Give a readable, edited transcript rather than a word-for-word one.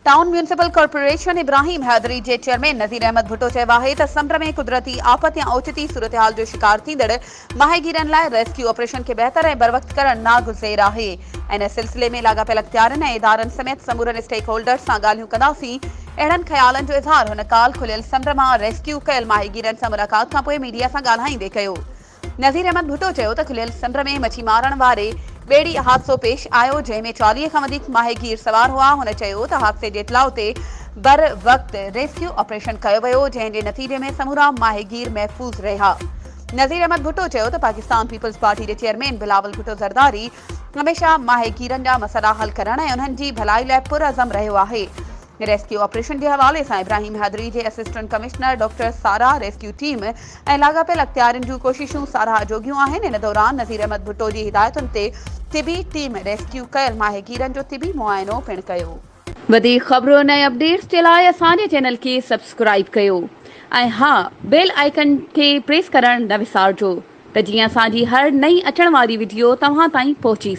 Town municipal corporation Ibrahim Hyderi جي chairman Nazir Ahmed Bhutto چيو آهي ته سمنڊ ۾ قدرتي آفت يا اوچتي صورتحال جو شڪار ٿيندڙ ماهيگيرن لاء ريسڪيو آپريشن کي بهتر ۽ بروقت ڪرڻ ناگزير آهي ان سلسلي ۾ لاڳاپيل اختيارين ۽ ادارن سميت سمورن اسٽيڪ هولڊرز سان ڳالهيون ڪنداسين اهڙن خيالن جو اظهار هن ڪالهه کليل سمنڊ مان ريسڪيو ڪيل ماهيگيرن سان ملاقات کانپوء ميڊيا سان ڳالهائيندي ڪيو. نذير احمد ڀٽو چيو ته کليل سمنڊ ۾ مڇي مارڻ واري ٻيڙي حادثو پيش آيو جنهن ۾ 40 کان وڌيڪ ماهيگير سوار هئا هن چيو ته حادثي جي اطلاع تي بر وقت ريسڪيو آپريشن ڪيو ويو جنهن جي نتيجي ۾ سمورا ماهيگير محفوظ رهيا نذير احمد ڀٽو چيو ته پاڪستان پيپلز پارٽي جي چيئرمين بلاول ڀٽو زرداري هميشه ماهيگيرن جا مسئلا حل ڪرڻ ۽ انهن جي ڀلائي لاء پرعزم رهيو آهي. ريسڪيو آپريشن جي حوالي سان ابراهيم حيدري جي assistant commissioner doctor Sara rescue team ۽ لاڳاپيل اختيارين جون ڪوششون ساراهه جوڳيون آهن ان دوران نذير احمد ڀٽو جي هدايتن تي طبي ٽيم ريسڪيو ڪيل ماهيگيرن جو طبي معائنو پڻ ڪيو. وڌيڪ خبرن ۽ اپڊيٽس جي لاء اسان جي چينل کي سبسڪرائيب ڪيو ۽ ها بيل آئيڪن کي پريس ڪرڻ نه وسارجو ته جيئن اسان جي هر نئين اچڻ واري وڊيو توهان تائين پهچي سگهي.